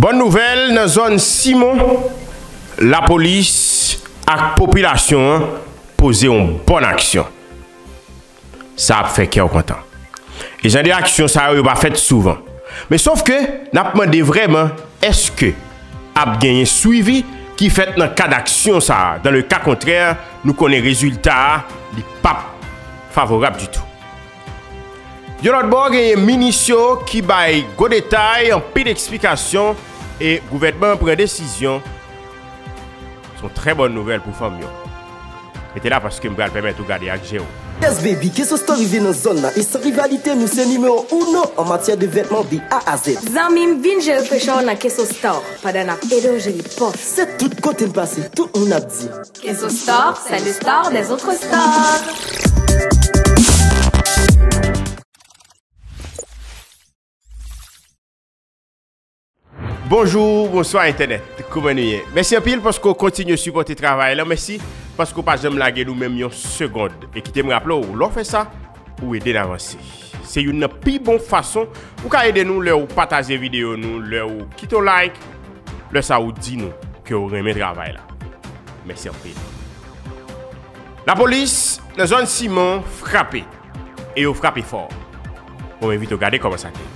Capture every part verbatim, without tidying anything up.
Bòn nouvèl, nan zòn Simon, lapolis ak popilasyon an poze yon bòn aksyon. Sa ap fè kè w kontan. E jan de aksyon sa yo, yo pa fèt souvan. Men sof ke n ap mande vrèman, èske ap genyen swivi ki fèt nan kad aksyon sa a? Dan le ka kontrè, nou konnen rezilta a, li p ap favorab ditou. Yon lòt bò, genyen minis yo ki bay gwo detay, anpil eksplikasyon, e gouvènman an pran desizyon. Se yon trè bòn nouvèl pou fanm yo. Rete la paske m pral pèmèt ou gade ak je w. Yes baby, Keso Store rive nan zòn nan e san rivalite nou se nimewo uno an matyè de vètman de A a Z. Zanmi m, vin jere frechè w nan Keso Store pandan n ap ede w jere pòch. Se tout kote n pase, tout moun ap di. Keso Store, c'est le store des autres stores. Bonjou, bonswa entènèt. Kouman nou ye? Mèsi anpil paske w kontinye sipòte travay la. Mèsi paske w pa janm lage nou menm yon segond. E kite m raple w, lè w fè sa, ou ede n avanse. Se youn nan pi bon fason ou ka ede nou, lè w pataje videyo nou, lè w kite yon like, lè sa ou di nou ke w renmen travay la. Mèsi anpil. Lapolis nan zòn Simon frape. E yo frape fò. Bon, m envite w gade kòman sa te ye.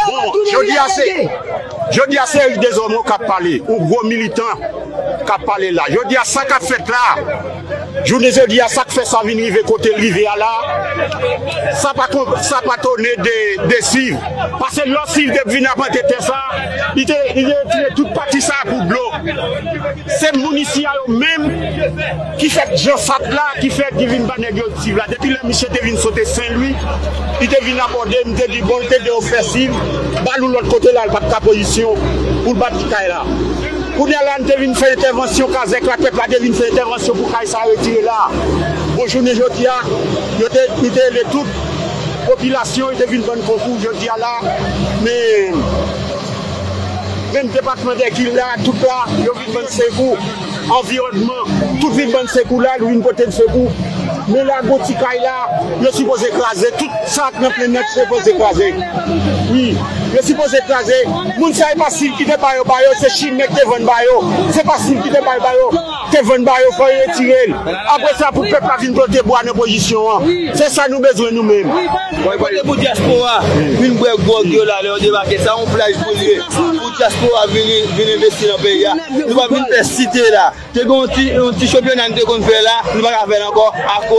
Bon, jodi a se, jodi a se Eric Desormeaux k ap pale, yon gwo militan k ap pale la. Jodi a sa k ap fèt la, jounen jodi a sa k fè sa vin rive kote l rive a la, sa pa kon, sa pa tone de, de Siv. Paske lò Siv te vin apante tè sa, li te, li te retire tout pati sa pou dlo. Se moun isi a yo menm ki fè Jan Sat la, ki fè, ki vin ba nèg yo Siv la. Depi lè misye te vin sote Sen Lwi, li te vin abòde, m te di, bon, l te de ofè Siv, ba l yon lòt kote la, l pa t ka pozisyon pou l bat kay la. Kounye a la, n te vin fè entèvansyon kazèk la, pèp la te vin fè entèvansyon pou kay sa retire la. Bon, jounen jodi a, yo te, nou te rele tout popilasyon, yo te vin ban n konkou jodi a la, men Menm depatman Dèkil la, tout la, yo vin ban n sekou. Anviwònman, tout vin ban n sekou la, nou vin pote n sekou. Men la, gon ti kay la, yo sipoze kraze. Tout sa k nan plenn nan sipoze kraze. Wi, yo sipoze kraze. Moun sa, e pa Siv ki te ba yo, ba yo, se chimè ki te vann ba yo. Se pa Siv ki te ba yo, ba yo. Te vann ba yo, fò yo retire l. Apre sa, pou pèp la vin plante bwa nan pozisyon an. Se sa nou bezwen nou menm. Bon, kote pou dyaspora vin bwè gwòg yo la, lè yo debake, sa yon plaj pou li ye. Pou dyaspora vin, vin envesti nan peyi a. Nou pa vin fè site la. Te gen yon ti, yon ti chanpyona nou te konn fè la, nou pa ka fè l ankò, akoz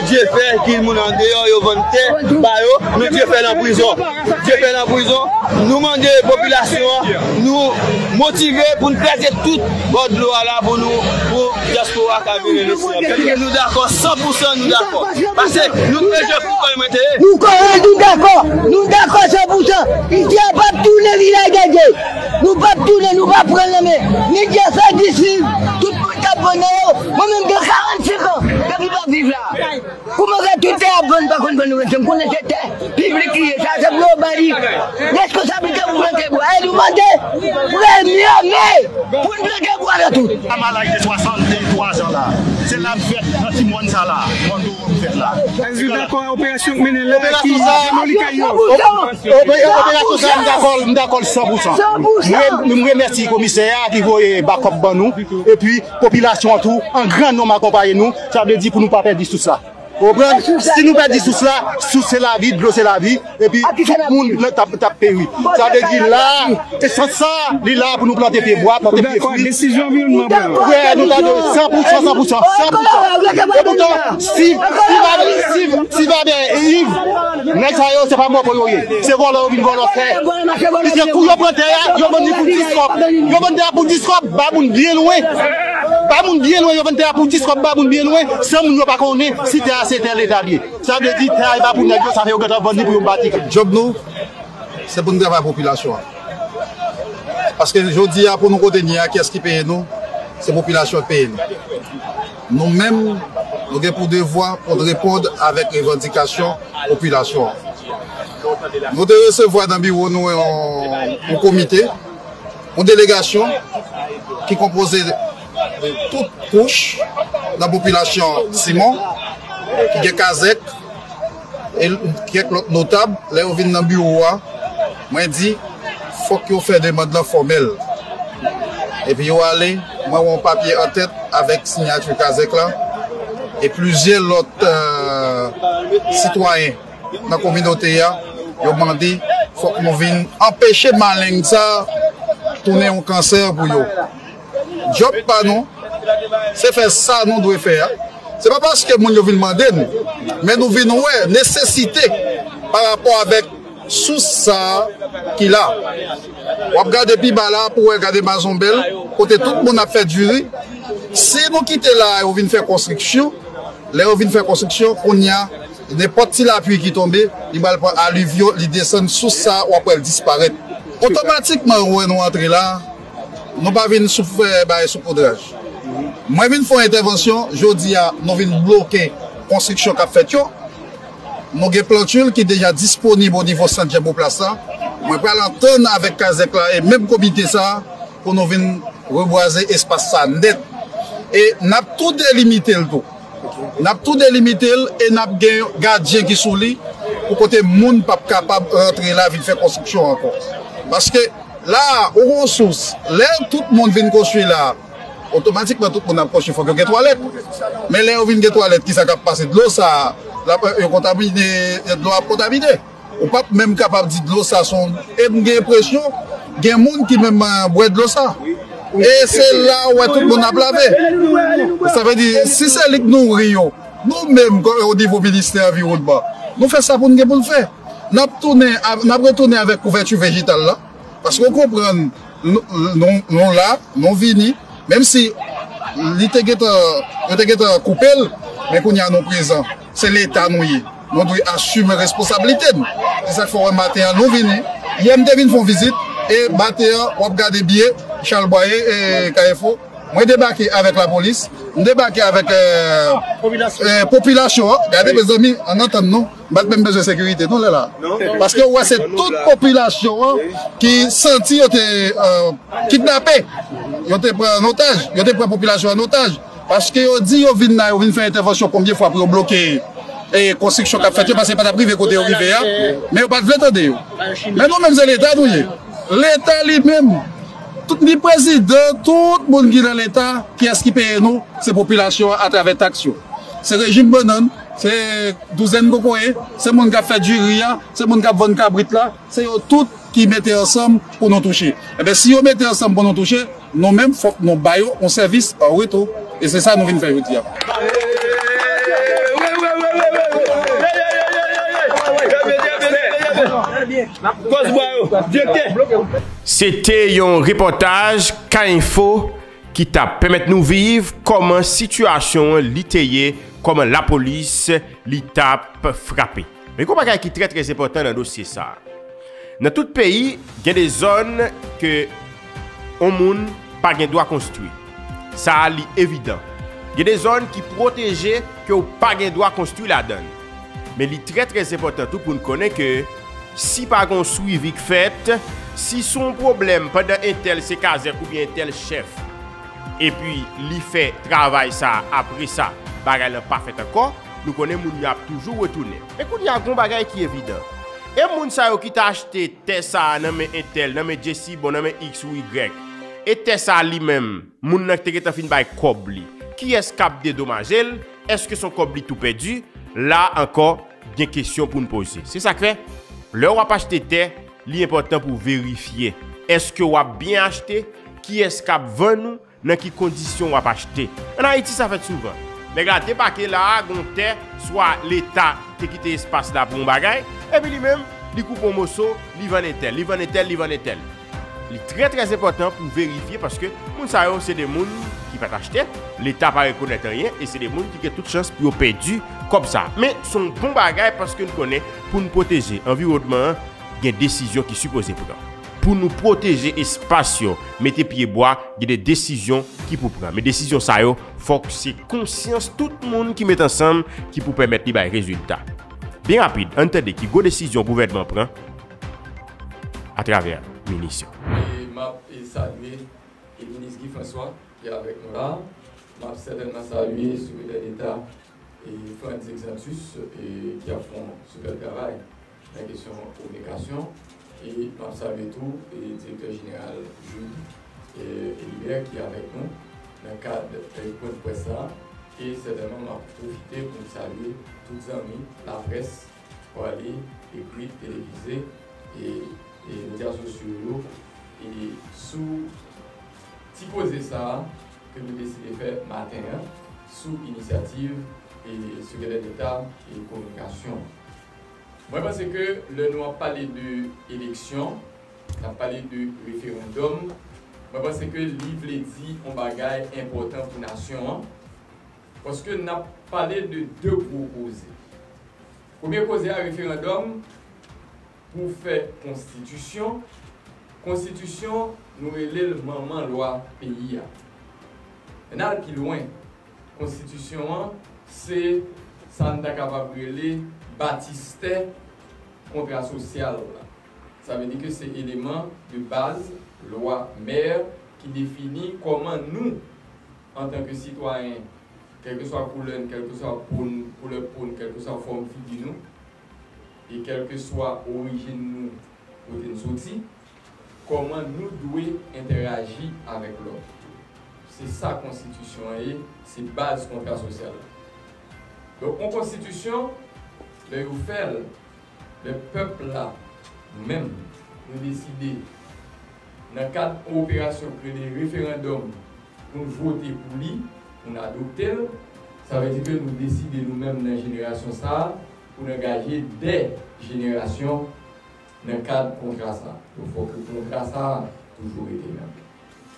Dye fè ki moun andeyò yo vann tè ba yo, men Dye fè l an prizon. Dye fè l an prizon. Nou mande popilasyon an, nou motive pou n kraze tout bò dlo a la pou nou, pou dyaspora ka vin envesti. Nou dakò, san pou san nou dakò. Paske nou te jwe pou kòl mwen te ye. Nou kòrèk, nou dakò. Nou dakò san pou san. Isi a p ap tounen, li lage dye. Nou p ap tounen, nou p ap pran l nan men. Ni Dye fè di Siv, tout moun k ap vann nan yo. Mwen menm gen karannsenk an depi m ap viv la. Kouman fè tout tè ap vann, pa konn vann nou menm, m konnen se tè piblik li ye, sa se pou yo ban li responsablite pou plante bwa. E nou mande premye me pou n plante bwa nan tout. Mwen a laj de swasanntwa zan la, se la m fèt nan ti mòn sa la, mòn Doro m fèt la. Èske w dakò a operasyon k mennen la ki demoli kay yo? Operasyon sa, m dakò l, m dakò l san pou san. M re-, m remèsye komisè a ki voye bakòp ban nou, epi popilasyon an tou, an gran nonm akonpaye nou, sa vle di pou nou pa pèdi sous la. Ou konprann? Si nou pèdi sous la, sous se lavi, dlo se lavi, epi tout moun t ap, t ap peri. Sa vle di la, esans sa, li la pou nou plante pye bwa, plante pye fwi. Desizyon anviwònman pran. Wè, nou ta de san pou san, san pou san, san pou san. E poutan, si, si va, si, si va byen, Iv, nèg sa yo, se pa mò pou yo ye. Se vòlò yo vin vòlò tè. Piske kou yo pran tè a, yo vann li pou dis kòb. Yo vann tè a pou dis kòb, ba moun byen lwen. Ba moun byen lwen, yo vann tè a pou dis kòb, ba moun byen lwen, san moun yo pa konnen si tè a se tè Leta l ye. Sa vle di tè a e pa pou nèg yo, sa fè yo gentan vann li pou yo bati. Djòb nou, se pou n travay popilasyon an. Paske jodi a, pou nou kote n ye a, kiyès ki peye nou? Se popilasyon k peye nou. Nou menm, nou gen pou devwa pou n reponn avèk revandikasyon popilasyon an. Nou te resevwa nan biwo nou yon, yon komite, yon delegasyon ki konpoze de tout kouch nan popilasyon Simon, ki gen kazèk, e kèk lòt notab. Lè yo vin nan biwo a, mwen di, fòk yo fè demann lan fòmèl. Epi yo ale, mwen wè yon papye antèt avèk siyati kazèk la, e plizyè lòt, euh, sitwayen nan kominote a, yo mande fòk nou vin anpeche maleng sa tounen yon kansè pou yo. Djòb pa nou, se fè sa nou dwe fè a. Se pa paske moun yo vin mande n, men nou vin wè nesesite pa rapò avèk sous sa a ki la. W ap gade pi ba la pou wè, gade Mazonbèl, kote tout moun ap fè diri. Si nou kite la, yo vin fè konstriksyon, lè yo vin fè konstriksyon, kounye a, nenpòt ti lapli ki tonbe, li pral pran alivyon, li desann sous sa a, w ap wè l disparèt. Otomatikman, ou wè nou antre la, nou pa vin sou fè bagay soupoudraj. Mwen vin fè yon entèvansyon, jodi a, nou vin bloke konstriksyon k ap fèt yo. Nou gen plantil ki deja disponib o nivo sant Janboplas la. Mwen pral antann avèk kazèk la e menm komite sa a pou nou vin rebwaze espas sa a nèt. E n ap tou delimite l tou. N ap tou delimite l e n ap gen gadyen ki sou li pou kote moun p ap kapab rantre la vin fè konstriksyon ankò. Paske la a, ou gon sous, lè tout moun vin konstwi la a, otomatikman tout moun ap konstwi, fòk yo gen twalèt. Men lè yo vin gen twalèt, kisa k ap pase? Dlo sa a, l ap, yo kontamine, dlo ap kontamine. Ou p ap menm kapab di dlo sa se yon, e m gen enpresyon, gen moun ki menm, eh, bwè dlo sa. E se la ou wè tout moun ap lave. Sa vle di, si se li k nouri yo, nou menm, o nivo ministè anviwònman, nou fè sa pou n gen pou n fè. N ap tounen, a- n ap retounen avèk kouvèti vejetal la. Paske w konprann, nou, nou, nou la, nou vini, menm si li te gentan, yo te gentan koupe l, men kounye a nou prezan. Se Leta nou ye. Nou dwe asime responsablite n. Se sa k fè w wè maten an nou vini. Yè m te vin fè yon vizit, e maten an, w ap gade byen, Chalbwaye, e Kayefo. Mwen debake avèk lapolis, m debake avèk, eh, eh, popilasyon an. Gade, mezanmi, ann antann nou. M pa t menm bezwen sekirite non lè la. Paske w wè se tout popilasyon an ki santi yo te, eh, kidnape. Yo te pran an otaj, yo te pran popilasyon an otaj. Paske yo di yo vin la, yo vin fè entèvansyon konbyen fwa pou yo bloke, eh, konstriksyon k ap fèt yo, paske yo pa t ap rive kote yo rive a. Men yo pa t vle tande yo. Men nou menm se Leta nou ye. Leta li menm, tout ni prezidan, tout moun ki nan Leta, kiyès ki peye nou? Se popilasyon an atravè taks yo. Se rejim bannann, se douzèn kokoye, se moun k ap fè diri a, se moun k ap vann kabrit la, se yo tout ki mete ansanm pou nou touche. Enben, si yo mete ansanm pou nou touche, nou menm, fòk nou ba yo yon sèvis an retou. E se sa nou vin fè jodi a. Se te yon repòtaj K Info ki t ap pèmèt nou viv kòman sitiyasyon an li te ye, kòman lapolis li t ap frape. Men gen yon bagay ki trè, trè enpòtan nan dosye sa a. Nan tout peyi, gen de zòn ke yon moun pa gen dwa konstwi. Sa a, li evidan. Gen de zòn ki pwoteje ke w pa gen dwa konstwi ladan l. Men li trè, trè enpòtan tou pou n konnen ke si pa gen yon swivi k fèt, si se yon pwoblèm pandan entèl se kazèk oubyen entèl chèf, epi li fè travay sa a, apre sa, bagay lan pa fèt ankò, nou konnen moun yo ap toujou retounen. Men kounye a, gen yon bagay ki evidan. E moun sa yo ki ta achte tè sa a nan men entèl, nan men Jesibon, nan men X ou Y, e tè sa a li menm, moun nan ki te gentan fin bay kòb li, kiyès k ap dedomaje l? Èske se yon kòb li tou pèdi? La ankò, gen kesyon pou n poze. Se sa k fè, lè w ap achte tè, li enpòtan pou w verifye. Èske w ap byen achte? Kiyès k ap vann ou? Nan ki kondisyon w ap achte? Ann Ayiti, sa fèt souvan. Nèg la debake la a, gen yon tè, swa Leta te kite espas la pou yon bagay, epi li menm, li koupe yon moso, li vann entèl, li vann entèl, li vann entèl. Li trè, trè enpòtan pou w verifye, paske moun sa yo, se de moun ki pa t achte, Leta pa rekonèt anyen, e se de moun ki gen tout chans pou yo pèdi kòb sa a. Men, se yon bon bagay, paske n konnen, pou n pwoteje anviwònman an, gen desizyon ki sipoze pran. pou nou pwoteje espas yo, mete pye bwa, gen de desizyon ki pou pran. Men desizyon sa yo, fòk se konsyans tout moun ki met ansanm ki pou pèmèt li bay rezilta. Byen rapid, ann tande ki gwo desizyon gouvènman pran atravè minis yo. E m ap e salye e minis Guy François ki avèk nou la. M ap sètènman salye Sekretè Deta e Frantz Exantus e ki ap fè yon sipè travay nan kesyon kominikasyon. E m ap salye tou e Direktè Jeneral Jude e Elibert ki avèk nou nan kad e pwen de près sa. E sètènman, m ap pwofite pou m salye tout zanmi laprès, prale, ekri, televize e e medya sosyo yo e sou ti koze sa a ke nou deside fè maten an sou inisyativ e Sekretè Deta e Kominikasyon. Mwen panse ke lè nou ap pale de eleksyon, n ap pale de referandòm, mwen panse ke li vle di yon bagay enpòtan pou nasyon an, paske n ap pale de de gwo koze. Premye koze a, referandòm pou fè konstitisyon. Konstitisyon, nou rele l manman lwa peyi a. N al pi lwen. Konstitisyon an, se sa n ta kapab rele batistè kontra sosyal la. Sa vle di ke se eleman de baz, lwa mè, ki defini kòman nou, antanke sitwayen, kèlkeswa koulè n, kèlkeswa po n, koulè po n, kèlkeswa fòm figi nou, e kèlkeswa orijin nou, kote n soti, kòman nou dwe entèraji avèk lòt. Se sa konstitisyon an ye, se baz kontra sosyal la. Donk, yon konstitisyon, lè yo fè l, lè pèp la, nou menm, nou deside, nan kad yon operasyon k rele referandòm, pou n vote pou li, pou n adopte l, sa vle di ke nou deside nou menm nan jenerasyon sa a, pou n angaje dè jenerasyon nan kad kontra sa a. Donk, fòk ke kontra sa a toujou rete menm.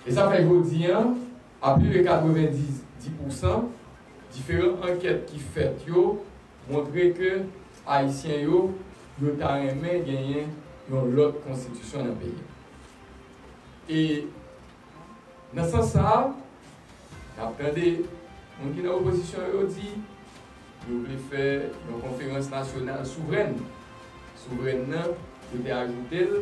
E sa fè jodi a, a plis de katrevenndis pousan, diferan ankèt ki fèt yo montre ke Ayisyen yo, yo ta renmen genyen yon lòt konstitisyon nan peyi a. E nan sans sa a, n ap tande moun ki nan opozisyon yo di yo vle fè yon konferans nasyonal souvrèn. Souvrèn nan, yo te ajoute l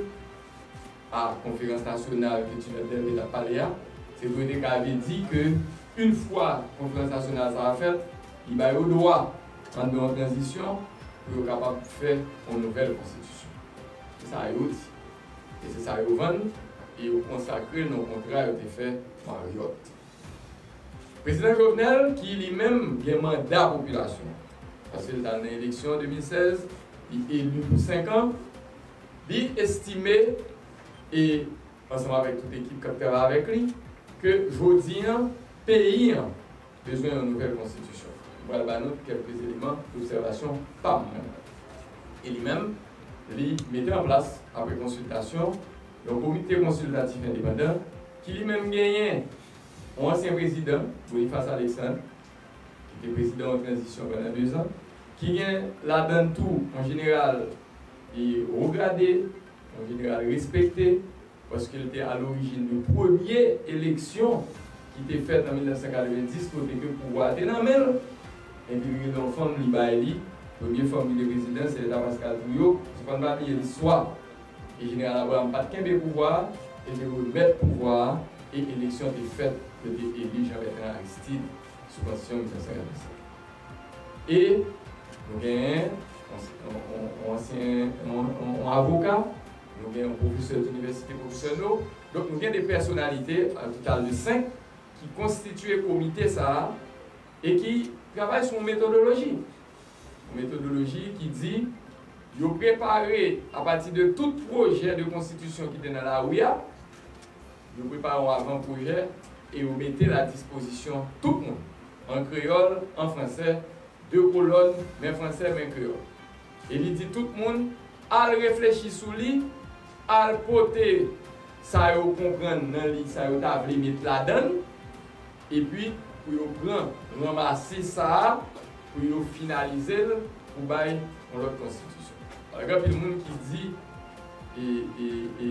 a konferans nasyonal ke Ti Nèg Dèlme t ap pale a, se pou yo te ka vle di ke yon fwa konferans nasyonal sa a fèt, li ba yo dwa, anndan yon tranzisyon, pou yo kapab fè yon nouvèl konstitisyon. Se sa yo di. E se sa yo vann, e yo konsakre l nan yon kontra yo te fè Marriott. Prezidan Jovenel, ki li menm gen manda popilasyon, paske l t al nan eleksyon de mil sèz, li eli pou senk an, li estime, e ansanm avèk tout ekip k ap travay avèk li, ke jodi a, peyi a bezwen yon nouvèl konstitisyon. Mwen pral ba nou kèlke eleman d'obsèvasyon pa m mwen. E li menm, li mete an plas, apre konsiltasyon, yon komite konsiltatif endepandan, ki li menm genyen yon ansyen prezidan, Boniface Alexandre, ki te prezidan yon tranzisyon pandan dezan, ki gen ladan l tou yon jeneral e wo grade, yon jeneral respekte, paske l te alorijin de premye eleksyon ki te fèt an mil nèf san katrevenndis, kote ke pouvwa a te nan men l, epi li rele yon fanm, li bay li. Premye fanm ki te prezidan, se Rita Pascal Trouillot. Se pa n pa bliye listwa. E jeneral Abraham pa t kenbe pouvwa a, e te remèt pouvwa a, e eleksyon te fèt, yo te eli Jean Bertrand Aristide sou konstitisyon mil nèf san katrevensenk. E nou genyen yon, yon, yon ansyen, yon, yon, yon avoka, nou gen yon pwofesè de linivèsite, pwofesè No. Donk, nou gen de pèsonalite, an total de senk, ki konstitye komite sa a e ki travay sou yon metodoloji. Yon metodoloji ki di yo prepare, apati de tout pwojè de konstitisyon ki te nan lari a, yo prepare yon avan pwojè e yo mete l a dispozisyon tout moun, an kreyòl, an fransè, de kolòn, men fransè, men kreyòl. E li di tout moun, al reflechi sou li, al pote sa yo konprann nan li, sa yo ta vle met ladan l, epi pou yo pran, ranmase sa a, pou yo finalize l, pou bay yon lòt konstitisyon. Alò, gen anpil moun ki di, e, e, e,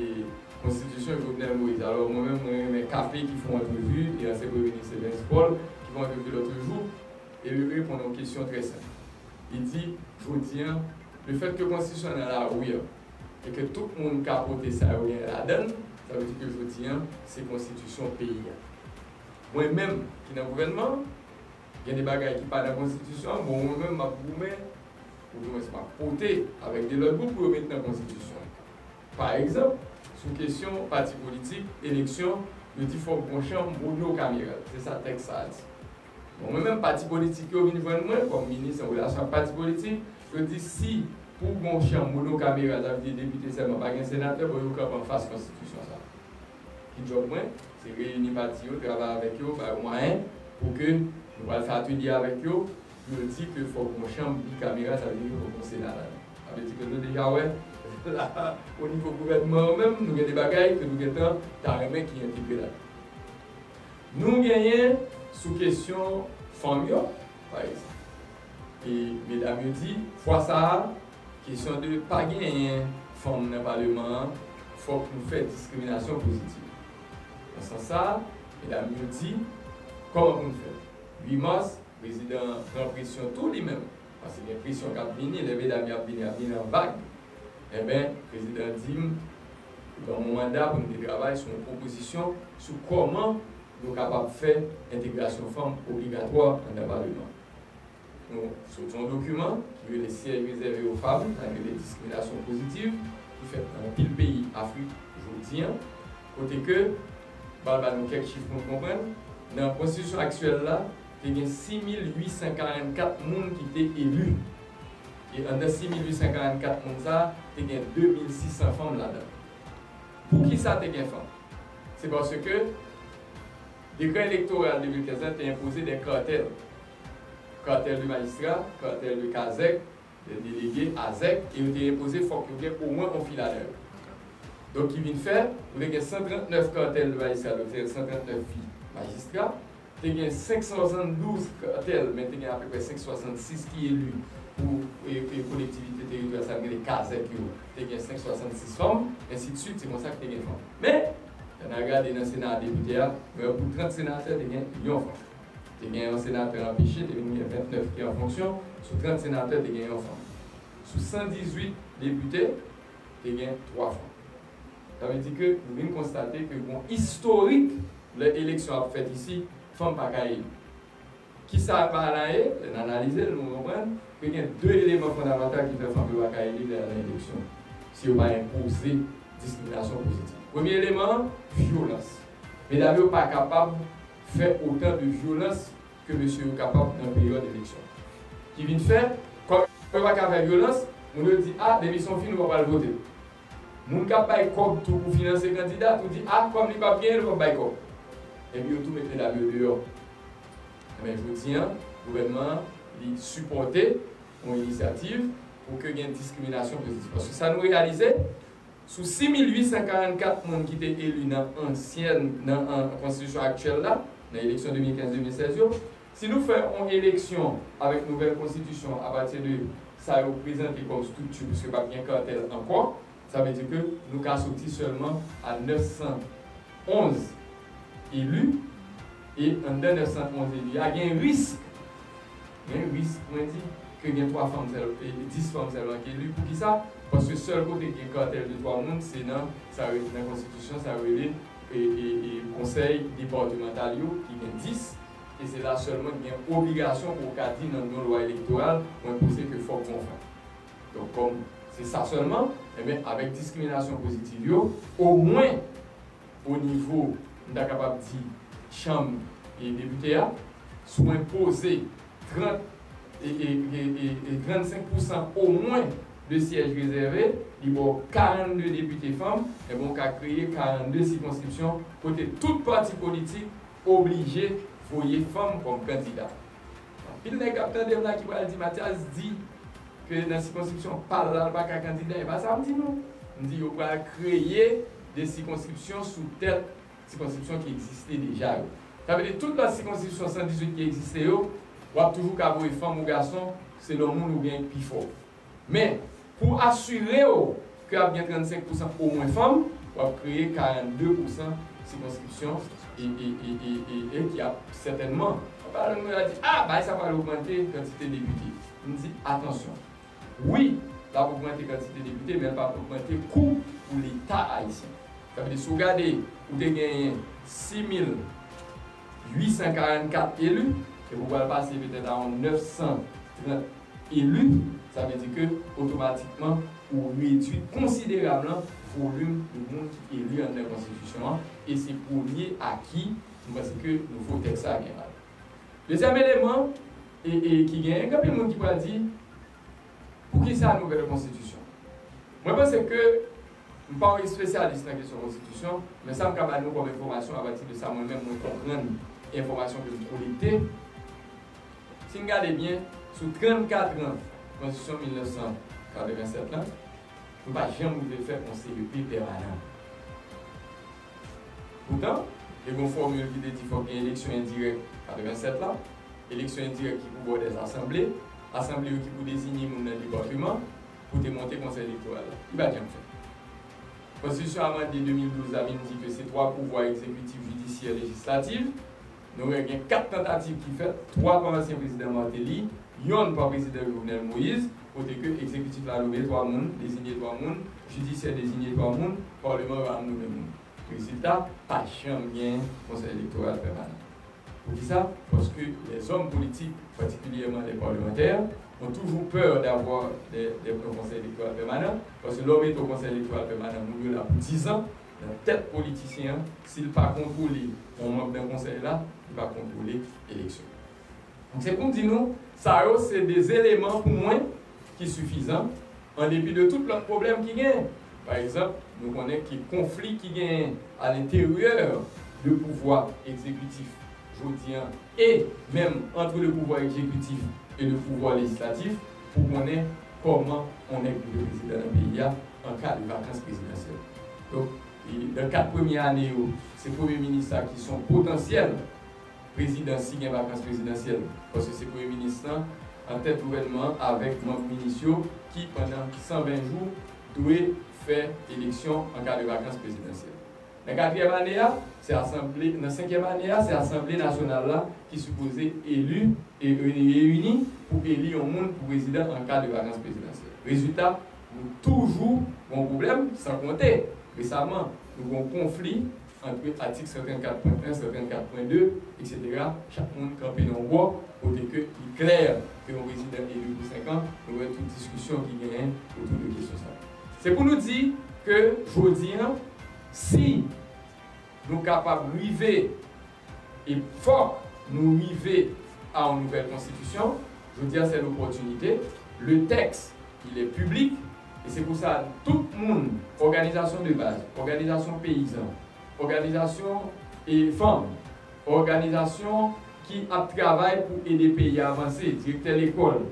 Konstitisyon Jovenel Moïse. Alò, mwen menm, mwen renmen K P ki fè yon antrevi, e ansyen Premye Minis Evens Paul, ki fè yon antrevi lòt jou, e li reponn yon kesyon trè senp. Li di, jodi a, lefètke konstitisyon an nan lari a, e ke tout moun ka pote sa yo gen ladan l, sa vle di ke jodi a, se konstitisyon peyi a. Mwen menm, ki nan gouvènman an, gen de bagay ki pa nan konstitisyon an, bon, mwen menm, m ap goumen, oudimwens m ap pote avèk de lòt gwoup pou yo met nan konstitisyon an. Pa egzanp, sou kesyon pati politik, eleksyon, yo di fòk gon chanm monokameral. Se sa tèks sa a di. Bon, mwen menm, pati politik yo vin jwenn mwen kòm minis an relasyon ak pati politik, yo di si pou gon chanm monokameral, sa vle di depite sèlman, pa gen senatè, bon, yo kanpe anfas konstitisyon sa a. Ki djòb mwen? Se reyini pati yo, travay avèk yo, ba yo mwayen pou ke nou pral fè atelye avèk yo, pou yo di ke fòk gon chanm bikameral, sa vle di fòk gon sena ladan. Sa vle di ke nou deja wè, la, o nivo gouvènman an menm, nou gen de bagay ke nou gentan ta renmen ki entegre ladan. Nou genyen sou kesyon fanm yo, pa egzanp. E medam yo di, fwa sa a, kesyon de pa genyen fanm nan paleman an, fòk nou fè diskriminasyon pozitiv. Nan sans sa a, medam yo di, kòman pou n fè? Uit mas, prezidan an pran presyon tou li menm, paske gen presyon k ap vini, lè medam yo ap vini, ap vini an vag. Enben, prezidan an di m, li ban m yon manda pou m te travay sou yon pwopozisyon sou kòman nou kapab fè entegrasyon fanm obligatwa anndan paleman. Nou soti yon dokiman ki rele Syèj rezève o fanm, sa rele diskriminasyon pozitiv, ki fèt nan anpil peyi Afrik jodi a, kote ke, m pral ba nou kèk chif pou n konprann, nan konstitisyon aktyèl la, te gen sis mil uit san karannkat moun ki te eli. E anndan sis mil uit san karannkat moun sa a, te gen de mil sis san fanm ladan. Poukisa te gen fanm? Se paske dekrè elektoral de mil kenz la te enpoze de katèl. Katèl de majistra, katèl de kazèk, de delege, azèk, e yo te enpoze fòk yo gen omwen yon fi ladan yo. Donk, ki vin fè, ou te gen san trannèf katèl de majistra, donk se san trannèf fi majistra, te gen senk san swasanndouz katèl, men te gen apeprè senk san swasannsis ki eli pou e, e, kolektivite teritoryal sa n rele kazèk yo, te gen senk san swasannsis fanm, ensi de swit, se konsa ki te gen fanm. Men, lè n al gade nan Sena a depite a, nou wè pou trant senatè, te gen yon fanm. Te gen yon senatè anpeche, te vin gen ventnèf ki an fonksyon, sou trant senatè, te gen yon fanm. Sou san dizuit depite, te gen twa fanm. Sa vle di ke nou vin konstate ke gon istorik lè eleksyon ap fèt isi, fanm pa ka eli. Kisa pa la ye? Lè n analize l, nou konprann ke gen de eleman fondamantal ki fè fanm yo pa ka eli lè nan eleksyon, si yo pa enpoze diskriminasyon pozitiv. Premye eleman an, vyolans. Medam yo pa kapab fè otan de vyolans ke mesye yo kapab nan peryòd eleksyon. Ki vin fè, kòm yo pa ka fè vyolans, moun yo di, a, depi se yon fi, nou pa pral vote. Moun k ap bay kòb tou pou finanse kandida tou di, a, kòm li p ap genyen, nou p ap bay kòb. Epi yo tou met medam yo deyò. Enben, jodi a, gouvènman an, li sipòte yon inisyativ pou ke gen diskriminasyon pozitiv. Paske sa nou reyalize, sou sis mil uit san karannkat moun ki te eli nan ansyen, nan, an, konstitisyon aktyèl la, nan eleksyon de mil kenz de mil sèz yo, si nou fè yon eleksyon avèk nouvèl konstitisyon apati de sa yo prezante kòm estrikti, piske p ap gen katèl ankò, sa vle di ke nou ka soti sèlman a nèf san onz eli, e anndan nèf san onz eli a, gen risk, gen risk, mwen di, ke gen twa fanm sèl, e dis fanm sèlman ki eli. Poukisa? Paske sèl kote gen katèl de twa moun, se nan, sa yo, nan konstitisyon, sa yo rele, e, e, e, konsèy depatmantal yo, ki gen dis, e se la sèlman ki gen obligasyon pou w ka di nan yon lwa elektoral, mwen panse ke fòk gon fanm. Donk, kòm se sa sèlman, enben, avèk diskriminasyon pozitiv yo, omwen o nivo, m ta kapab di, chanm e depite a, si w enpoze trant e, e, e, e, e trannsenk pousan omwen de syèj rezève, li ba w karannde depite fanm, enben, w ka kreye karannde sikonskripsyon kote tout pati politik oblije voye fanm kòm kandida. Anpil nèg k ap tande m la ki pral di, Mathias di ke nan sikonskripsyon pa l la, l pa ka kandida. E pa sa m di, non. M di yo pral kreye de sikonskripsyon sou tèt sikonskripsyon ki egziste deja yo. Sa vle di tout lòt sikonskripsyon san dizuit ki egziste yo, w ap toujou ka voye fanm ou gason selon moun ou gen ki pi fò. Men, pou asire w ke ap gen trannsenk pousan omwen fanm, w ap kreye karannde pousan sikonskripsyon e, e, e, e, e, e ki ap sètènman, anba lòt mo yo, di, ah, bagay sa pral ogmante kantite depite. M di, atansyon. Wi, l ap ogmante kantite depite, men l p ap ogmante kou pou Leta ayisyen. Sa vle di, si w gade, ou te genyen sis mil uit san karannkat eli, epi w pral pase petèt a yon nèf san trant eli, sa vle di ke otomatikman ou redui konsiderabman volim de moun ki eli anndan konstitisyon an, e se premye aki, m panse ke nouvo tèks sa a gen la. Dezyèm eleman, e, e ki genyen, gen anpil moun ki pral di, poukisa nouvèl konstitisyon? Mwen panse ke m pa yon espesyalis nan kesyon konstitisyon, men sa m ka ba nou kòm enfòmasyon apati de sa mwen menm mwen konprann e enfòmasyon ke m kolekte. Si n gade byen, sou trannkat an konstitisyon mil nèf san katrevennsèt lan, nou pa janm rive fè yon C E P pèmanan. Poutan, te gen yon fòmil ki te di fòk gen eleksyon endirèk katrevennsèt la, eleksyon endirèk ki pou ba w dè asanble, asanble yo ki pou deziye moun nan depatman pou te monte konsèy elektoral la. Li pa t janm fèt. Konstitisyon amande de mil douz la vin di ke se twa pouvwa, egzekitif, jidisyè, lejislatif. Nou wè gen kat tantativ ki fèt, twa pa ansyen prezidan Martelly, yonn pa prezidan Jovenel Moïse, kote ke egzekitif la nonmen twa moun, deziye twa moun, jidisyè deziye twa moun, palman pa nonmen moun. Rezilta, pa janm gen konsèy elektoral pèmanan. Poukisa? Paske lèzòm politik, patikilyèman lè palmantè, ont toujours peur d'avoir des, des, un conseil électoral permanent, paske lè w mete yon konsèy elektoral pèmanan, moun yo la pou dizan, nan tèt politisyen an, si l pa kontwole yon manm nan konsèy la, li pa kontwole eleksyon. Donk, se pou m di nou, sa yo se de eleman pou mwen ki sifizan, an depi de tout lòt pwoblèm ki genyen. Pa egzanp, nou konnen ki konfli ki genyen a lenteryè de pouvwa egzekitif jodi an, e menm entre le pouvoir exécutif et le pouvoir législatif, pou konnen kòman on nèg rive prezidan nan peyi a an ka de vakans prezidansyèl. Donk, e nan kat premye ane yo, se premye minis sa ki se yon potansyèl prezidan si gen vakans prezidansyèl, paske se premye minis lan an tèt gouvènman an avèk manm minis yo ki pandan san ven jou dwe fè eleksyon an ka de vakans prezidansyèl. Nan katriyèm ane a, se asanble, nan senkyèm ane a, se asanble nasyonal la ki sipoze eli e reyini pou eli yon moun pou prezidan an ka de vakans prezidansyèl. Rezilta, nou toujou gon pwoblèm, san konte, resaman, nou gon konfli ant atik san trannkat pwen en, san trannkat pwen de, etsetera. Chak moun kanpe nan yon bò, kote ke li klè ke yon prezidan eli pou senk an, nou wè tout diskisyon ki genyen otou de kesyon sa. Se pou nou di ke jodi an, si nou kapab rive, e fòk nou rive a yon nouvèl konstitisyon, jodi a se lopòtinite, le texte, il est public, e se pou sa tout moun, òganizasyon de baz, òganizasyon peyizan, òganizasyon e fanm, òganizasyon ki ap travay pou ede peyi a avanse, direktè lekòl,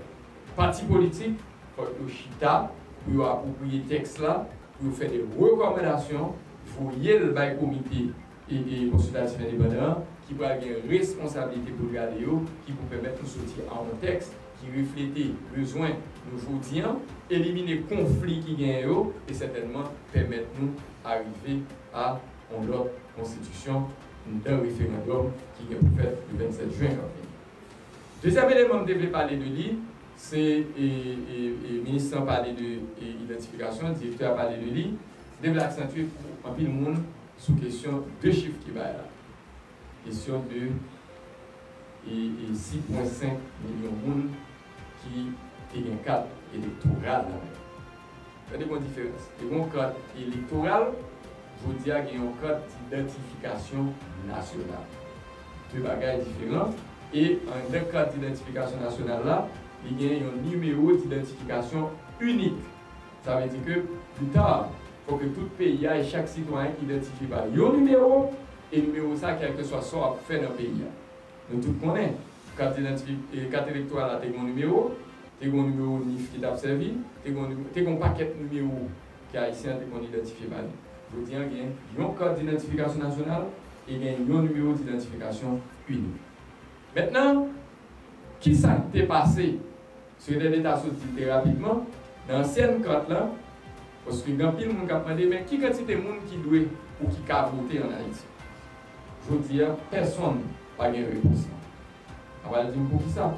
pati politik, fòk yo chita pou yo apwopriye tèks la, pou yo fè de rekòmandasyon, voye l bay komite e, e konsiltatif endepandan an, ki pral gen responsablite pou l gade yo, ki pou pèmèt nou soti a yon tèks ki reflete bezwen nou jodi an, elimine konfli ki genyen yo, e sètènman pèmèt nou arive a yon lòt konstitisyon nan referandòm ki gen pou fèt le vennsèt jen k ap vini. Dezyèm eleman m te vle pale de li, se, e, e, e, minis lan pale de, e, idantifikasyon, direktè a pale de li, m te vle aksantye pou anpil moun sou kesyon de chif ki bay la. Kesyon de, e, e, sis pwen senk milyon moun ki te gen kat elektoral nan men yo. Gade gon diferans. Te gon kat elektoral, jodi a gen yon kat didantifikasyon nasyonal. De bagay diferan. E anndan kat didantifikasyon nasyonal la, li gen yon nimewo didantifikasyon inik. Sa vle di ke, pita, fòk ke tout peyi a e chak sitwayen idantifye pa yon nimewo, e nimewo sa, kèlkeswa sa w ap fè nan peyi a. Nou tout konnen, kat idantifi-, e, kat elektoral la te gen yon nimewo, te gen yon nimewo nif ki t ap sèvi, te gen yon nime-, te gen yon pakèt nimewo ke Ayisyen an te konn idantifye pa li. Jodi a, gen yon kat didantifikasyon nasyonal e gen yon nimewo didantifikasyon inik. Mentnan, kisa k te pase? Sekretè Deta sot di l trè rapidman, nan ansyèn kat lan, Paske gen anpil moun k ap mande, men ki kantite moun ki dwe ou ki ka vote ann Ayiti? Jodi a, pèsonn pa gen repons lan. N a pral di m poukisa.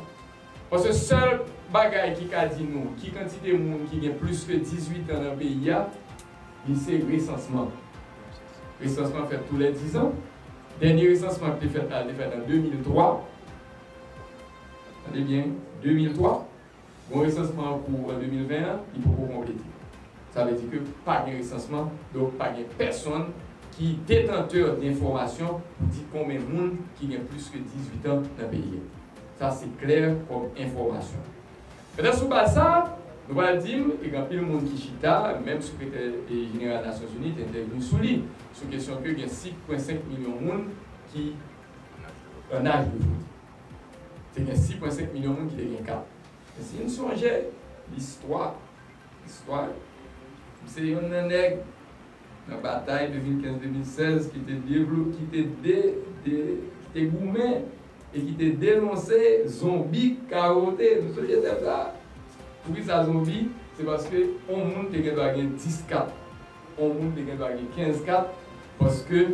Paske sèl bagay ki ka di nou ki kantite moun ki gen plis ke dizuit an nan peyi a, li se resansman. Resansman fèt toulè diz an. Dènye resansman ki te fèt la, te fèt an de mil twa. Tande byen, de mil twa. Bon, resansman an kou an de mil ven an, li poko konplete. Sa vle di ke pa gen resansman, donk pa gen pèsonn ki detantè denfòmasyon pou di konbyen moun ki gen plis ke dizuit an nan peyi a. Sa se klè kòm enfòmasyon. Mentnan, sou baz sa, nou pral di m, e gen anpil moun ki chita, menm sekretè, e, jeneral Nasyonzini te entèvni sou li, sou kesyon ke gen sis pwen senk milyon moun ki an aj de vote. Te gen sis pwen senk milyon moun ki te gen kat. Men si n sonje listwa, listwa, m se yonn nan nèg nan batay de mil kenz de mil sèz ki te devlo-, ki te de, de, ki te goumen e ki te denonse zonbi k ka vote. Nou sonje tèm sa? Poukisa zonbi? Se paske yon moun te gen dwa gen dis kat. Yon moun te gen dwa gen kenz kat, paske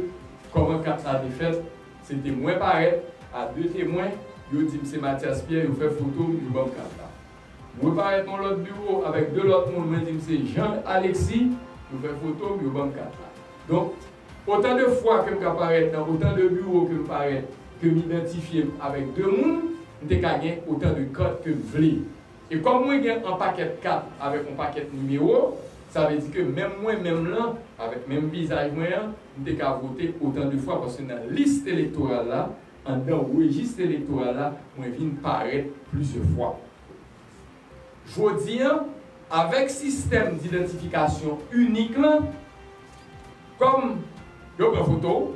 kòman kat la te fèt, se te mwen parèt a de temwen, yo di m se Mathias Pierre, yo fè foto m, yo ban m kat la. Mwen parèt nan lòt biwo avèk de lòt moun, mwen di m se Jean Alexis, yo fè foto m, yo ban m kat la. Donk, otan de fwa ke m ka parèt nan otan de biwo ke m parèt, ke m idantifye m avèk de moun, m te ka gen otan de kat ke m vle. E kòm mwen gen yon pakèt kat avèk yon pakèt nimewo, sa vle di ke menm mwen menm lan, avèk menm vizaj mwen an, m te ka vote otan de fwa, paske nan lis elektoral la, anndan rejis elektoral la, mwen vin parèt plizyè fwa. Jodi an, avèk sistèm didantifikasyon inik lan, kòm yo pran foto w,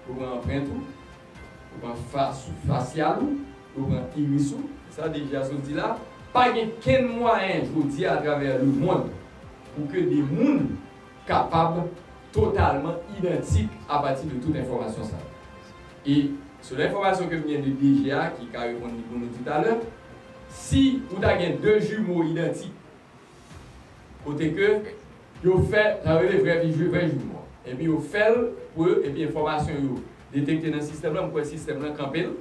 yo pran anprent ou, yo pran fas ou, fasyal ou, yo pran iris ou, sa DG a sot di la, pa gen kenn mwayen jodi a atravè lemonn pou ke de moun kapab totalman idantik apati de tout enfòmasyon sa yo. E selon enfòmasyon ke m gen de DG a, ki ka reponn li pou nou talè, si ou ta gen de jimo idantik, kote ke yo fè, sa yo rele vrè vi-, vrè jimo. Epi yo fè l pou yo, epi enfòmasyon yo detekte nan sistèm lan, m kwè sistèm lan kanpe l.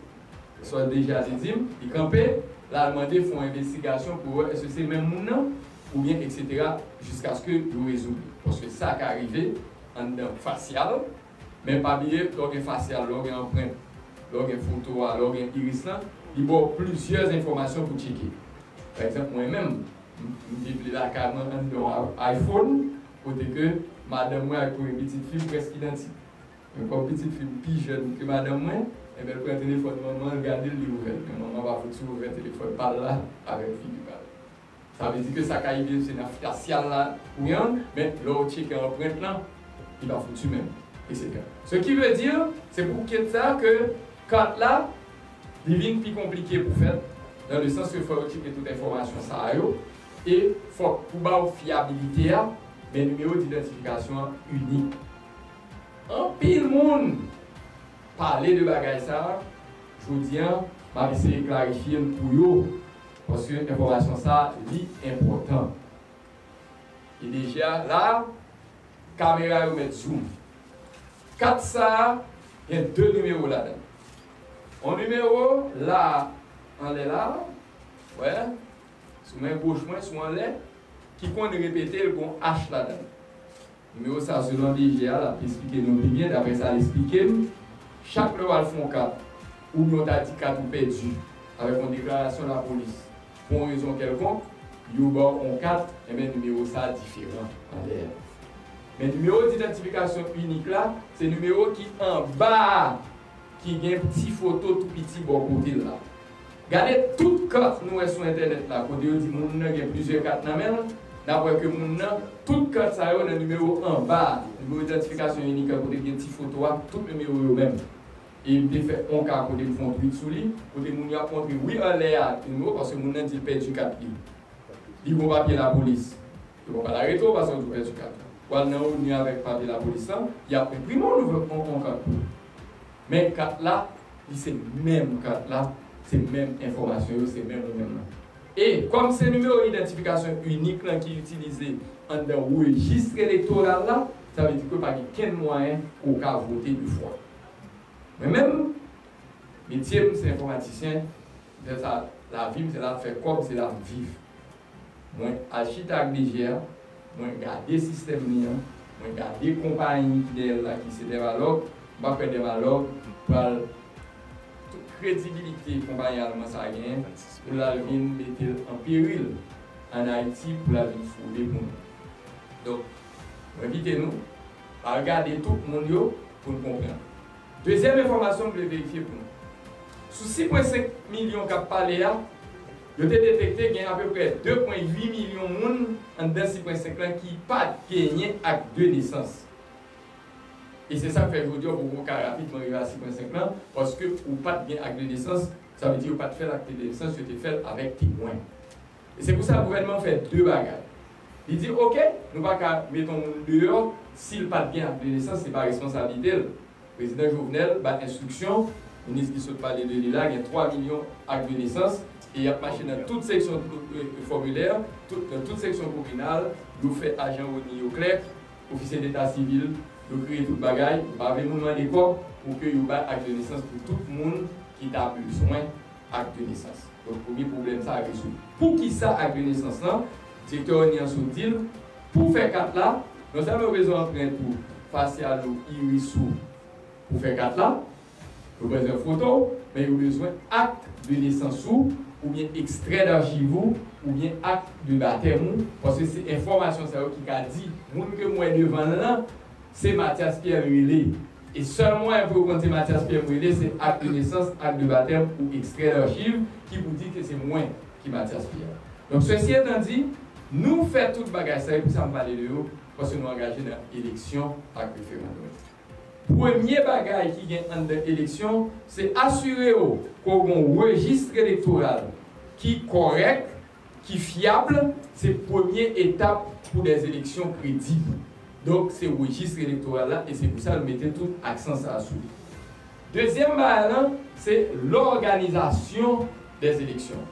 Sa DG a te di m, li kanpe, l al mande fè yon envestigasyon pou wè èske se menm moun nan, oubyen etsetera, jiskaske yo rezoud li. Paske sa ka rive anndan fasyal, men pa bliye, lè w gen fasyal, lè w gen anprent, lè w gen foto a, lè w gen iris lan, li ba w plizyè enfòmasyon pou tcheke. Pa egzanp, mwen menm, m, m viv li lakay mwen anndan yon iPhone, kote ke madanm mwen ak premye pitit fi m prèske idantik. Men kòm pitit fi m pi jèn ke madanm mwen, enben, l pran telefòn manman l, l gade l, li ouvè l. Men manman pa fouti ouvè telefòn pa l la avèk figi pa l. Sa vle di ke sa ka rive se nan fasyal la ou ye, men lè w tcheke anprent lan, li pa fouti menm, etsetera. Ce qui veut dire, se pou kèt sa ke kat la, li vin pi konplike pou fèt, dans le sens ke fò yo tcheke tout enfòmasyon sa a yo, e fòk pou ba w fyabilite a, men nimewo didantifikasyon an inik. Anpil moun pale de bagay sa a, jodi a, m ap eseye klarifye l pou yo, paske enfòmasyon sa a, li enpòtan. E deja la, kamera yo mèt zoom. Kat sa a, gen de nimewo ladan l. Yon nimewo la, anlè la, wè, sou men goch mwen, sou anlè, ki konn repete l, gon H ladan l. Nimewo sa, selon DG a, l ap esplike nou pi byen, daprè sa l esplike m, chak lè w al fè yon kat, oubyen w ta di kat ou pèdi, avèk yon deklarasyon lapolis, pou yon rezon kèlkonk, yo ba w yon kat, enben, nimewo sa a diferan anlè a. Men nimewo didantifikasyon inik la, se nimewo ki anba a, ki gen ti foto tou piti bò kote l la. Gade tout kat nou wè sou entènèt la, kote yo di moun nan gen plizyè kat nan men l, n ap wè ke moun nan, tout kat sa yo nan nimewo anba a, nimewo idantifikasyon inik la, kote gen ti foto a, tout nimewo yo menm. E m te fè yon ka kote m fè yon tweet sou li, kote moun yo ap montre, wi, anlè a, nimewo, paske moun nan di l pèdi kat li. Li gon papye lapolis. Yo pa pral arete w paske w pèdi kat la. W al nan ONU avèk papye lapolis lan, y ap enprime w nouvo, yon, yon kat pou ou. Men kat la, li se menm kat la, se menm enfòmasyon yo, se menm ou menm nan. E kòm se nimewo idantifikasyon inik lan ki itilize anndan rejis elektoral la, sa vle di ke pa gen kenn mwayen pou w ka vote de fwa. Mwen menm, metye m se enfòmatisyen, m fè sa lavi m, se la m fè kòb, se la m viv. Mwen al chita ak D G a, mwen gade sistèm li an, mwen gade konpayi ki dèyè l la ki se Dermalog, m pa kwè Dermalog pral tout kredibilite konpayi alman sa a genyen pou l al vin mete l an peril ann Ayiti pou l al vin fwode pou nou. Donk, mwen envite nou al gade tout moun yo pou n konprann. Dezyèm enfòmasyon m vle verifye pou nou. Sou sis pwen senk milyon k ap pale a, yo te detekte gen apeprè de pwen uit milyon moun anndan sis pwen senk lan ki pa t genyen ak de nesans. E se sa k fè jodi a w poko ka rapidman rive a sis pwen senk lan, paske ou pa t gen ak de nesans, sa vle di yo pa t fè l ak de nesans, yo te fè l avèk temwen. E se pou sa gouvènman fè de bagay. Li di, oke, nou pa ka mete yon moun deyò, si l pa t gen ak de nesans, se pa responsablite l. Prezidan Jovenel bay enstriksyon, minis ki sot pale de li la, gen twa milyon ak de nesans, e y ap mache nan tout seksyon, eh, fòmilè, tout, nan tout seksyon kominal, yo fè ajan O N I yo klè, ofisye deta sivil, yo kreye tout bagay, yo pa vle moun mande kòb pou ke yo bay ak de nesans pou tout moun ki ta bezwen ak de nesans. Donk, premye pwoblèm sa a rezoud. Poukisa ak de nesans lan? Direktè O N I an sot di l, pou fè kat la, non sèlman yo bezwen anprent ou, fasyal ou, iris ou, pou fè kat la, yo bezwen foto w, men yo bezwen ak de nesans ou, oubyen ekstrè dachiv ou, oubyen ak de batèm ou, paske se enfòmasyon sa yo ki ka di moun ke m wè devan l lan, se Mathias Pierre m rele. E sèl mwayen pou yo konn se Mathias Pierre m rele, se ak de nesans, ak de batèm ou ekstrè dachiv ki pou di ke se mwen ki Mathias Pierre. Donk, sesi etan di, nou fè tout bagay sa, e pou sa m pale de yo, paske nou angaje nan eleksyon ak referandòm. Premye bagay ki gen anndan eleksyon, se asire w ke w gen yon rejis elektoral ki kòrèk, ki fyab, se premye etap pou dè eleksyon kredib. Donk, se rejis elektoral la, e se pou sa nou mete tout aksan sa a sou li. Dezyèm bagay lan, se lòganizasyon dè eleksyon.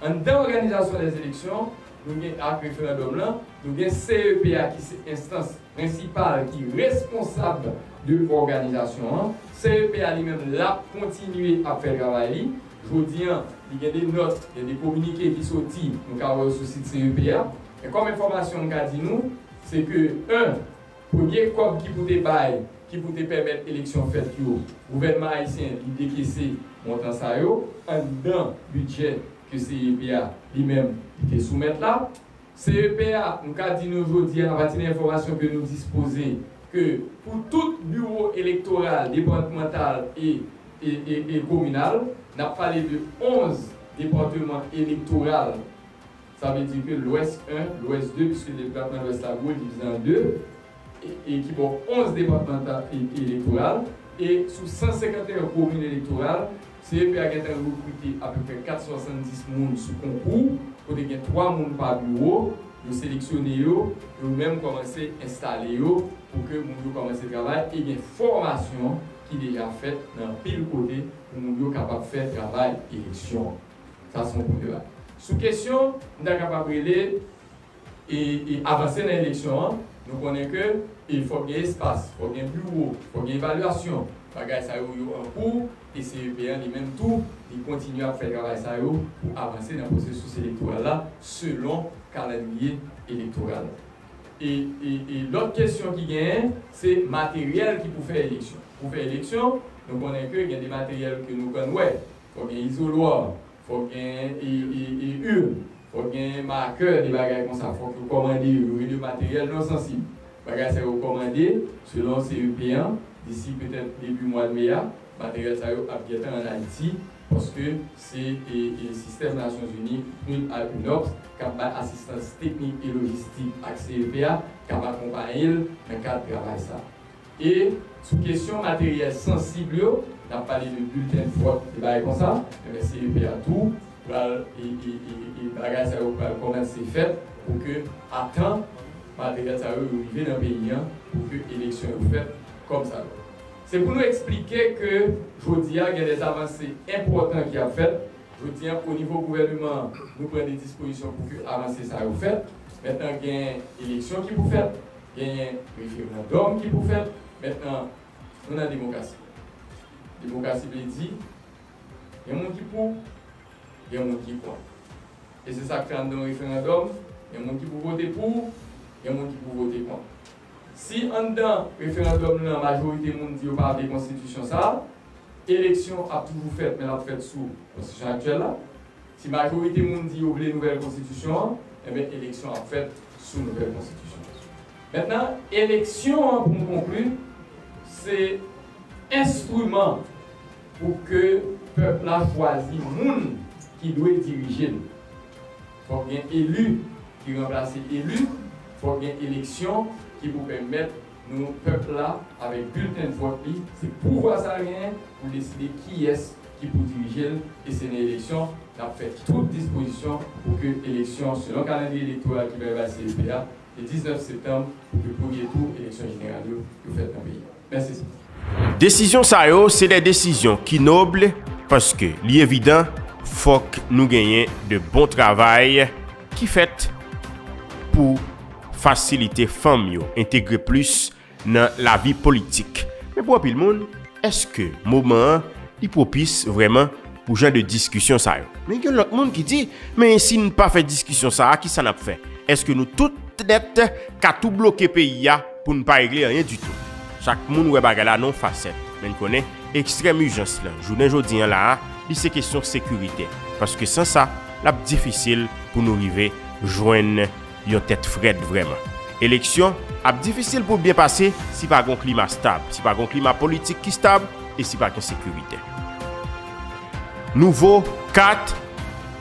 Anndan òganizasyon dè eleksyon, nou gen ak referandòm lan, nou gen C E P A ki se enstans prensipal ki responsab de òganizasyon an. C E P A li menm l ap kontinye ap fè travay li. Jodi an, li gen de nòt, gen de kominike ki soti, nou ka wè yo sou sit C E P A. Men kòm enfòmasyon m ka di nou, se ke, en, premye kòb ki pou te bay, ki pou te pèmèt eleksyon fèt yo, gouvènman ayisyen li dekese montan sa yo anndan bidjè ke C E P A li menm li te soumèt la. C E P A, nou ka di nou jodi a, apati de enfòmasyon ke nou dispoze, ke pou tout biwo elektoral depatmantal e, e, e, e kominal, n ap pale de onz depatman elektoral. Sa vle di ke Lwès en, Lwès de, piske depatman Lwès la gwo, divize an de, e, e ki ba w onz depatman ta-, e, elektoral, e sou san senkanteyen komin elektoral, C E P A gentan rekrite apeprè kat san swasanndis moun sou konkou, kote gen twa moun pa biwo, yo seleksyone yo, yo menm kòmanse enstale yo pou ke moun yo kòmanse travay, e gen fòmasyon ki deja fèt nan anpil kote pou moun yo kapab fè travay eleksyon an. Sa se yon premye bagay. Sou kesyon, m ta kapab rele e, e avanse nan eleksyon an, nou konnen ke, e fòk gen espas, fòk gen biwo, fòk gen evalyasyon. Bagay sa yo, yo an kou, e C E P A li menm tou, li kontinye ap fè travay sa yo pou avanse nan pwosesis elektoral la, selon kalandriye elektoral la. E, e, e lòt kesyon ki genyen, se materyèl ki pou fè eleksyon. Pou fè eleksyon, nou konnen ke gen de materyèl ke nou konn wè. Fòk gen izolwa, fòk gen e, e, e urn, fòk gen makè, de bagay konsa. Fòk yo kòmande yo, yo rele materyèl non sansib. Bagay sa yo kòmande, selon C E P an, disi petèt debi mwa de me a, materyèl sa yo ap gentan ann Ayiti, paske se, e, e, sistèm Nasyonzini, PNUD ak UNOPS, k ap bay asistans teknik e lojistik ak C E P A, k ap akonpaye l nan kad travay sa. E sou kesyon materyèl sansib yo, n ap pale de bilten vòt, de bagay konsa, enben C E P A tou pral, e, e, e, e bagay sa yo pral kòmanse fèt pou ke atan materyèl sa yo, yo rive nan peyi an, pou ke eleksyon yo fèt kòm sa dwa. Se pou nou eksplike ke jodi a gen de avanse enpòtan ki ap fèt, Jodi a, o nivo gouvèneman an, nou pran de dispozisyon pou ke avanse sa yo fèt. Mentnan, gen eleksyon ki pou fèt, gen referandòm ki pou fèt. Mentnan, nou nan demokrasi. Demokrasi vle di, gen moun ki pou, gen moun ki kont. E se sa k fè anndan yon referandòm, gen moun ki pou vote pou, gen moun ki pou vote kont. Si anndan referandòm nan, majorite moun di yo pa vle konstitisyon sa a, eleksyon ap toujou fèt, men l ap fèt sou konstitisyon aktyèl la. Si majorite moun di yo vle nouvèl konstitisyon an, enben, eleksyon ap fèt sou nouvèl konstitisyon an. Mentnan, eleksyon an, pou m konkli, se enstriman pou ke pèp la chwazi moun ki dwe dirije l. Fòk gen eli ki ranplase eli, fòk gen eleksyon ki pou pèmèt nou, pèp la, avèk bilten vòt li, se pouvwa sa l genyen pou l deside kiyès ki pou dirije l, e se nan eleksyon n ap fè tout dispozisyon pou ke eleksyon, selon kalandriye elektoral ki bay bay C E P a, le diznèf septanm, pou ke premye tou eleksyon jeneral yo, yo fèt nan peyi a. Mèsi. Desizyon sa yo se de desizyon ki nob, paske li evidan, fòk nou genyen de bon travay ki fèt pou fasilite fanm yo entegre plis nan lavi politik. Men pou anpil moun, èske moman an li pwopis vrèman pou jan de diskisyon sa yo? Men gen lòt moun ki di, men si n pa fè diskisyon sa a, kisa n ap fè? Èske nou tout nèt ka tou bloke peyi a pou n pa regle anyen ditou? Chak moun wè bagay la nan yon fasèt, men n konnen ekstrèm ijans lan, jounen jodi an la a, li se kesyon sekirite. Paske san sa, l ap difisil pou nou rive jwenn yon tèt frèt vrèman. Eleksyon ap difisil pou l byen pase si pa gen yon klima stab, si pa gen yon klima politik ki stab e si pa gen sekirite. Nouvo kat,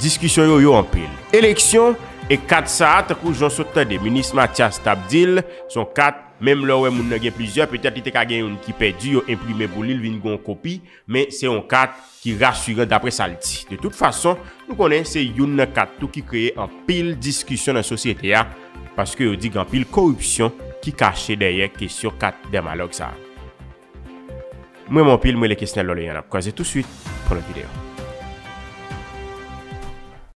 diskisyon yo yo anpil. Eleksyon e kat sa a, tankou jan w sot tande minis Mathias t ap di l, se yon kat, menm lè w wè moun nan gen plizyè, petèt li te ka gen youn ki pèdi, yo enprime pou li, l vin gen yon kopi, men se yon kat ki rasiran daprè sa l di. De tout fason, nou konnen se youn nan kat tou ki kreye anpil diskisyon nan sosyete a, paske yo di gen anpil koripsyon ki kache dèyè kesyon kat Dermalog sa a. Mwen renmen anpil, mwen Lekesnel Lòleyan, n ap kwaze touswit pou lòt videyo.